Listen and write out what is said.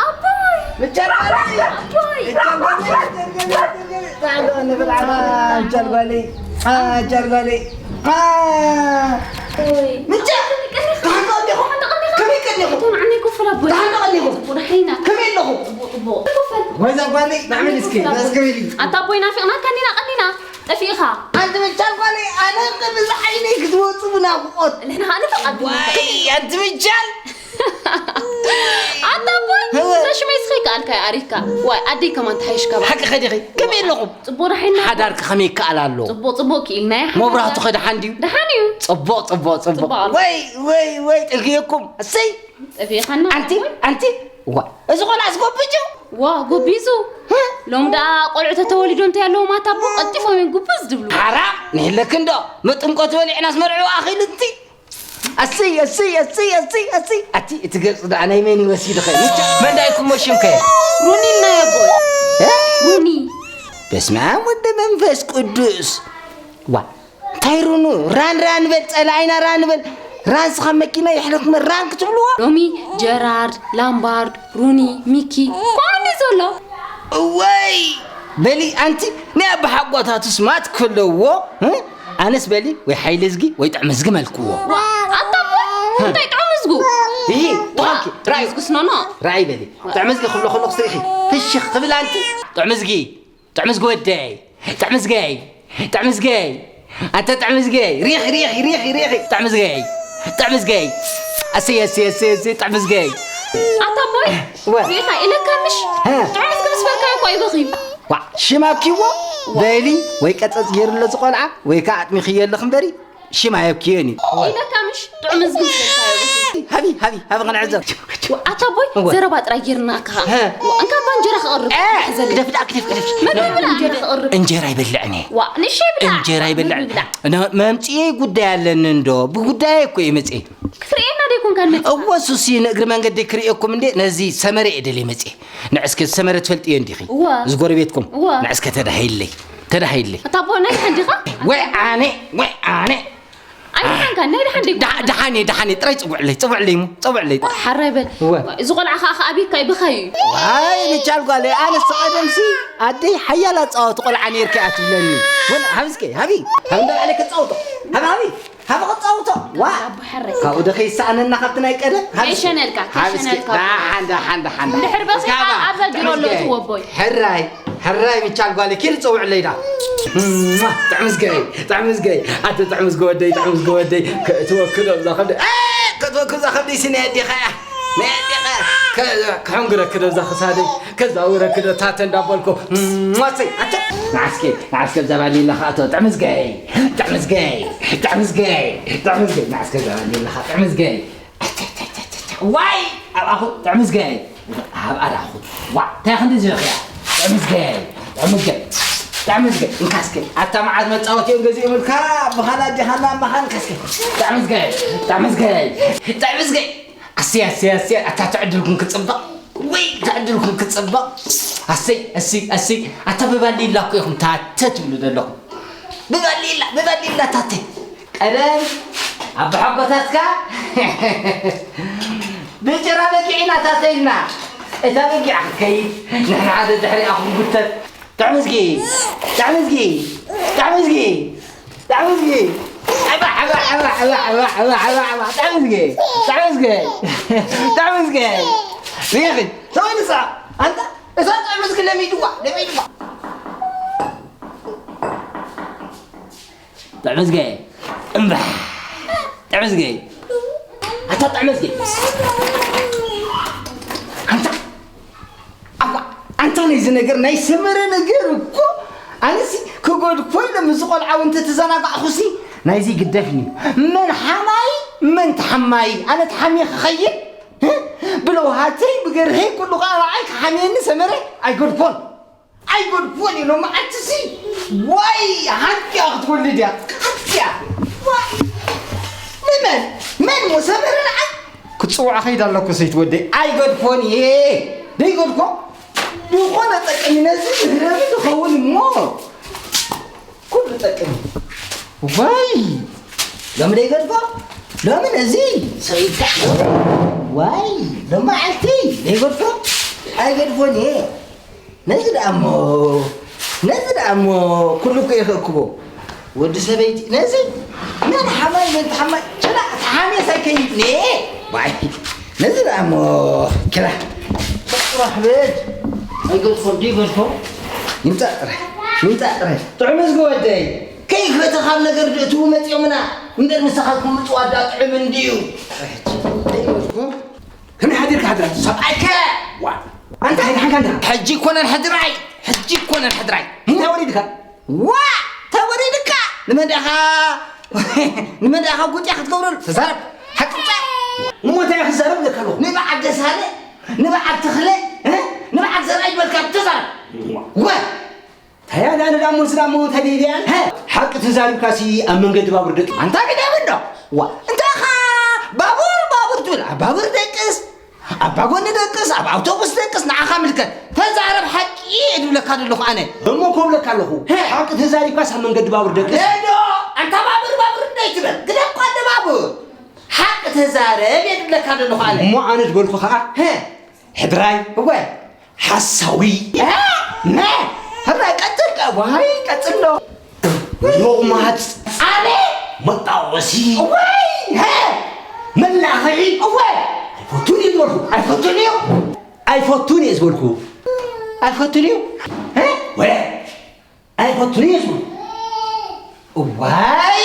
ኣቦይ! ምቻል ጓለይ! ኣቦይ! ምቻል ጓለይ! ምቻል ጓለይ! አ፣ ምቻል ጓለይ! አ! ኦይ! ምቻል! ከመይ ቀኒኻ? ከመይ ቀኒኻ? ከመይ ቀኒኹም? እቶም ዓነይ ኮፍ በል ኣቦይ። ደሓን ዶ ቀኒኹም? ጽቡቕ፣ ደሓን ኢና። ከመይ ኣለኹም? ጽቡቕ፣ ጽቡቕ። ኮፍ በል። ወይዛ ጓለይ፣ ንዕመል እስኪ፣ ኮፍ በል ኣቦይ። እስኪ በሊ። ኣታ ኣቦይ ናፊቕናካ እንዲና ቀኒና። ጠፊእኻ። ኣንቲ ምቻል ጓለይ፣ ኣነ ብብዛ ዓይነይ ክትወጹ ብናፍቖት። ንሕና ኸኣ ንፍቐድ። ዋይ፣ ኣንቲ ምቻል! ኣታ ኣቦይ፣ እወ። ረሽመይ እስኸ ይከኣልካ እዩ ኣሪካ። ዋይ፣ ኣደይ ከማን ተሓይሽካ ባዕልኻ። ሓቂ ኸዲኺ፣ ከመይ ኣለኹም? ጽቡቕ ዳሒና። ሓዳርኪ ከመይ ይከኣል ኣሎ? ጽቡቕ፣ ጽቡቕ ክኢልና እያ። መብራህቱ ኸ ደሓን ድዩ? ደሓን እዩ። ጽቡቕ፣ ጽቡቕ፣ ጽቡቕ። ጽቡቕ ኣሎ። ወይ፣ ወይ፣ ወይ፣ ጠጊየኩም። እሰይ! ጠፊእኻና ኣንቲ፣ ኣቦይ? ኣንቲ፣ ዋ፣ እዚ ቖልዓስ ጎብጁ? ዋ፣ ጎቢዙ። ሎሚ ደኣ ቆልዑ ተተወሊዶም እንታይ ኣለዎም ኣታ ኣቦ? ቀልጢፎም እዮም ጉብዝ ዝብሉ። ሓራም፣ ንህለኪ እንዶ። መጥምቆት በሊዕናስ መርዕኡ ኣኺሉ እቲ። ኣስይ፣ ኣስይ፣ ኣስይ፣ ኣስይ፣ ኣስይ። ኣቲ፣ እቲ ገጽ ደኣ ናይ መን እዩ ወሲድኸ? ንቻ-፣ መን ደኣ ኢልኩሞ ሽምከ? ሩኒ ኢልናዮ ኣቦይ። እ? ሩኒ። በስመ ኣብ ወወልድ ወመንፈስ ቅዱስ። ዋ፣ እንታይ ሩኑ? ራን፣ ራን በል፣ ጸላኢና ራን በል። ራን ስኻ መኪና የሕለፍኩመ ራን ክትብልዎ? ሎሚ ጀራርድ፣ ላምባርድ፣ ሩኒ፣ ሚኪ፣ ከምኡ እንዲ ዘሎ። እወይ! በሊ ኣንቲ ናይ ኣባሓጎታቱ ስማት ክለዎ፣ እ? ኣነስ በሊ ወይ ሓይለዝጊ ወይ ጥዕመዝጊ መልክዎ። ዋ፣ ኣታ እሞ እንታይ ጥዑምዝጉ? ይሂ፣ ጥዑምኪ፣ ራይ። ጥዑምዝጉስ ኖኖ። ራይ በሊ። ጥዕመዝጊ ክብሎ ከለኹ ስሪኺ ፍሽኽ ክብል ኣንቲ። ጥዕመዝጊ፣ ጥዕመዝጊ ወደይ፣ ጥዕመዝገይ፣ ጥዕመዝገይ። ኣንታ ጥዕመዝገይ፣ ሪኺ፣ ሪኺ፣ ሪኺ፣ ሪኺ። ጥዕመዝገይ፣ ጥዕመዝገይ። ኣሰይ፣ ኣሰይ፣ ኣሰይ፣ ኣሰይ፣ ጥዕመዝገይ። ኣታ ኣቦይ፣ ዋ። ሪኢኻ ኢለካ ምሽ? ሀ። ጥዑምዝጊ ምስ በልካዮ እኮ እዩ በኺዩ። ዋ፣ ሽም ኣብኪዎ? ዋ። በሊ፣ ወይ ቀጸጽ ገይሩ ኣሎ እዚ ቆልዓ፣ ወይ ከኣ ኣጥሚኽዮ ኣለኺ እምበሪ፣ ሽም ኣየብክዮን እዩ። ኢለካ ምሽ? ጥዑምዝጊ ምስ በልካዮ በኺዩ። ሃቢ፣ ሃቢ፣ ሃቢ ክንዕዘብ። ዋ፣ ኣታ ኣቦይ፣ እወ። ዘረባ ጥራይ ጌርና ኣካ ኸኣ። ሀ። ዋ፣ እንካ እባ እንጀራ ክቐርብ። እ፣ ሕዘለይ። ግደፍ ደኣ፣ ግደፍ፣ ግደፍ። መግቢ ብላዕ፣ እንጀራ ክቐርብ። እንጀራ ይበልዕን እየ። ዋ፣ ንእሽተይ ብላዕ። እንጀራ ይበልዕ። መግቢ ብላዕ። ነ-፣ መምጽኤ ጉዳይ ኣለኒ እንዶ፣ ብጉዳይ እኮ እየ መጽኤ። ክትርእየና ዶ ኣይኮንካን መጺኻ? እወ፣ ሱሲ ንእግሪ መንገደይ ክርእየኩም እንዴ፣ ነዚ ሰመረ እየ ደልየ መጽኤ። ንዕስከ ሰመረ ትፈልጥዮ እንዲኺ? እወ። እዚ ጎረቤትኩም? እወ። ንዕስከ ተዳሂለይ፣ ተዳሂለይ። ኣታ ኣቦ ናይ ደሓን ዲኻ? ወይ ኣነ፣ ወይ ኣነ። ኣይደሓንካ፣ ናይ ደሓን ዲኻ? ደሓ-፣ ደሓን እየ፣ ደሓን እየ። ጥራይ ጽውዕለይ፣ ጽውዕለይ እሞ፣ ጽውዕለይ። ሓራይ በል። እወ። እዚ ቆልዓ ኸኣ ከኣ ኣቤካ እዩ፣ ብኻዩ እዩ። ዋይ፣ ምቻል ጓለይ፣ ኣነስ ቀደምሲ ኣደይ ሓያል ኣጻዋቲ ቆልዓ ነይርኪ እያ ትብለኒ። ወላ፣ ሃብስከ፣ ሃቢ፣ ሃቢ እንዳበለ ከጻውቶ። ሃቢ፣ ሃቢ፣ ሃቢ ከጻውቶ። ዋ። ኣቦ ሓራይ። ካብኡ ዶ ከይሰኣነና ካብቲ ናይ ቀደም? ሃብስከ። ከይሸነልካ፣ ሃብስከ። ከይሸነልካ። ደሓን፣ ደሓን፣ ደሓን፣ ደሓን። እንድሕር በሲዕካ እስካባ። ኣብ በጅሮ ኣሎ እቲ ወቦይ። ሕራይ። ሕራይ ምቻል ጓለይ፣ ኪዲ ጸውዕለይ ዳ። እማ፣ ጥዕምዝገይ፣ ጥዕምዝገይ፣ ኣቲ ጥዕምዝገ ወደይ፣ ጥዕምዝገ ወደይ፣ ከእትወኪ ዶ እዛ ከብደይ፣ እ፣ ከእትወኪ እዛ ከብደይ ሲ ናይ ኣዴኻ እያ፣ ናይ ኣዴኻ እያ። ከ-፣ ከሕንግረኪ ዶ እዛ ክሳደይ፣ ከዛውረኪ ዶ ታተ እንዳበልኩ። እማ፣ ሰይ፣ ኣቲ፣ ንዓስከ፣ ንዓስከ እዛ ባሊላ ከኣቶ፣ ጥዕምዝገይ፣ ጥዕምዝገይ፣ ጥዕምዝገይ፣ ጥዕምዝገይ፣ ንዓስከ እዛ ባሊላ ከኣ፣ ጥዕምዝገይ። ዋይ! ኣብ ኣኹ ጥዕምዝገ። ኣብ ኣራኹ። ዋ፣ እንታይ ክንዲ ዝበኽያ? ጥዕምዝገ። ጥዕምዝገ። ጥዕምዝገ። እንካስከ። ኣታ መዓት መጻወቲ እዮም ገዚኦምልካ፣ ብኻና ኣዴኻና ኣማኻ እንካስከ። ጥዕምዝገ። ጥዕምዝገ። ጥዕምዝገ። ኣሰይ፣ ኣሰይ፣ ኣሰይ። ኣታ ትዕድልኩም ክጽብቕ። ወይ ትዕድልኩም ክጽብቕ። ኣሰይ፣ ኣሰይ፣ ኣሰይ። ኣታ ብባሊላ እኮ ኢኹም ታተ ትብሉ ዘለኹም። ብባሊላ፣ ብባሊላ ታተ። ቀደም ኣቦሓጎታትካ ብጭራ በጊዕ ኢና ታተ ኢልና፣ እታ በጊዕ ክትከይድ፣ ንሕና ሓደ ድሕሪኣ ክንጉተት። ጥዕምዝጊ፣ ጥዕምዝጊ፣ ጥዕምዝጊ፣ ጥዕምዝጊ። ኣባ፣ ኣባ፣ ኣባ፣ ጥዕምዝጊ፣ ጥዕምዝጊ፣ ጥዕምዝጊ። ሪኢኺ፣ ተወይ ንሳ፣ ኣንታ፣ እዛ ጥዕምዝጊ ለሚድዋ፣ ለሚድዋ። ጥዕምዝገ። እምባ። ጥዕምዝገ። ኣታ ጥዕምዝገ። ኣንታ፣ ኣባ፣ ኣንታ ናይዚ ነገር፣ ናይ ሰመረ ነገር እኮ፣ ኣነሲ ክጎድፎ ኢለ ምስ ቆልዓ እውን እንተተዘናጋዕኹሲ፣ ናይዚ ግደፍኒ። መን ሓማይ፣ መን ተሓማይ? ኣነ ተሓሚየ ክኸይድ? እ? ብለውሃተይ፣ ብገርሀይ፣ ኩሉ ኸኣ ንዓይ ክሓምየኒ ሰመረ ኣይገድፎን። ኣይጎድፎን እዩ ሎመዓልቲሲ። ዋይ፣ ሓንቲ እያ ክትወልድ እያ። ሓንቲ እያ። ዋይ። ንመን? መን እሞ ሰመረ ንዓይ? ክትጽውዓ ከይድ ኣለኩ ሰይቲ ወደይ። ኣይገድፎን እየ። ደይገድፎ? ዝኾነ ጠቅሚ ነዚ ምህረቢ ዝኸውን እሞ። ኩሉ ጠቅሚ። ዋይ። ሎሚ ደይገድፎ? ሎሚ ነዚ ሰይዳ ዋይ ሎመዓልቲ ደይገድፎ? ኣይገድፎን እየ። ነዚ ደኣ እሞ ነዚ ደኣ እሞ ኩሉ እኮ ይኽእክቦ። ወዲ ሰበይቲ ነዚ መን ሓማይ መን ተሓማይ ችላ ተሓሜስ ኣይከይድን እየ። ዋይ ነዚ ደኣ እሞ ችላ ራሕበድ ኣይገድፎ ድዩ ገድፎ? ይምጻእ ጥራይ ይምጻእ ጥራይ ጥዑም እዝጊ ወደይ። ከይፈተኻም ነገር ድእትዉ መጺኦምና እምበር ምሳኻትኩም ምጽዋት ዳ ጥዑም እንድዩ። ከመይ ሓዲርካ ሓድራ ሰብኣይከ? ዋ ኣንታ እንታይ ሓንካ እንዳ ሕጂ ኮነን ሕድራይ ሕጂ ኮነን ሕድራይ እንታይ ወሪድካ? ዋ ተወሪድካ ንመን ዳኻ ንመን ዳኻ ጉጥያ ክትገብረሉ ተዛረብ ሓቅጫ ንሞታይ ክዛረብ ለካ ኣለኹ ንበዓል ደሳለ ንበዓል ተኽለ ንበዓል ዘርኣይ በልካ ተዛረብ ወ ታያ ዳነ ዳሞ ስዳሞ እንታይ ደይደያን ሓቂ ተዛሪብካሲ ኣብ መንገዲ ባቡር ደቂ ኣንታ ግዳም እንዶ ዋ እንታኻ ባቡር ባቡር ትብል ኣብ ባቡር ደቅስ ኣብ ባጎኒ ደቅስ ኣብ ኣውቶቡስ ደቅስ ንዓኻ ምልከት ተዛረብ ሓቂ እድብለካ ዘለኹ ኣነ እሞ ኮብለካ ኣለኹ ሓቂ ተዛሪብካስ ኣብ መንገዲ ባቡር ደቅስ ዶ ኣንታ ባቡር ባቡር እንታይ ትበል ግደፍ ኳ ኣደ ባቡር ሓቂ ተዛረብ እድብለካ ዘለኹ ኣነ እሞ ኣነ ዝበልኩ ከዓ ሕድራይ እወ ሓሳዊ መ ሕራይ ቀጽል ዋይ ቀጽሎ ሎቕማጽ ኣነ መጣወሲ እወይ መላኸዒ እወ ኣይፈቱን እዩ ዝበልኩ ኣይፈቱን እዩ ኣይፈቱን እየ ዝበልኩ ኣይፈቱን እዩ ወ ኣይፈቱን እየ ዝበልኩ እዋይ